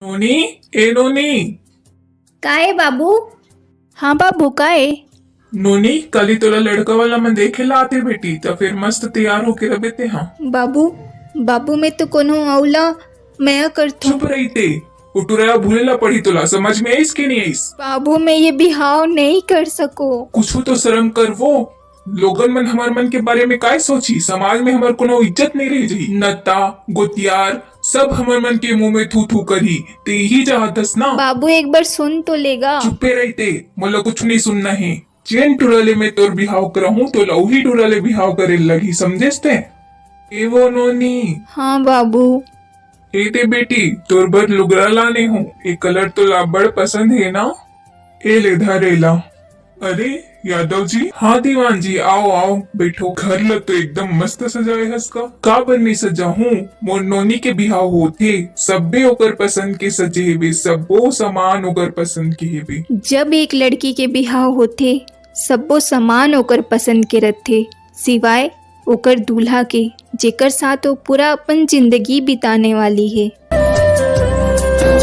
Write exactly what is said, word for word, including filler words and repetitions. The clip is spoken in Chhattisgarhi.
नोनी, ए नोनी। का ए बाबू? हाँ बाबू, का ए? नोनी, काली तोला लड़का वाला मन देखे ला आथे बेटी, त फिर मस्त तैयार होके रबे ते हा। बाबू, बाबू, मैं तो कोनो अउ ला मया करथों। चुप रहिते, ओ टुरा भूले ला पड़ी तोला, समझ में आइस के नहीं आइस? बाबू, मैं ये बिहाव नहीं कर सको। कुछ तो शर्म कर वो, लोगन मन हमर मन के बारे में काय सोची? समाज में हमर कोनो इज्जत नहीं रह जाही। नत्ता, गोतियार, सब हमर मन के मुंह में थू थू करही। ते ही चाहतस ना? बाबू, एक बार सुन तो लेगा। चुप्पे रहिते, मोला कुछ नहीं सुनना है। जेन टुरा ले मैं तोर बिहाव करहूं, तोला उही टुरा ले बिहाव करे लगही, समझेस ते? ए वो नोनी। हाँ बाबू। ए ते बेटी, तोर बर लुगरा लाने हूँ। ए कलर तोला बड़ पसंद है ना? ए ले धर एला। अरे यादव जी। हाँ दीवान जी, आओ आओ, बैठो। घर ल तो एकदम मस्त सजाए हस का। का बर नहीं सजाहूँ? मोर नोनी के बिहाव होथे, सब्बे ओकर पसंद के सजे हेबे, सब्बो सामान ओकर पसंद के हेबे। जब एक लड़की के बिहाव होथे, सब्बो सामान ओकर पसंद के रथे, सिवाय ओकर दूल्हा के, जेकर साथ वो पूरा अपन जिंदगी बिताने वाली है।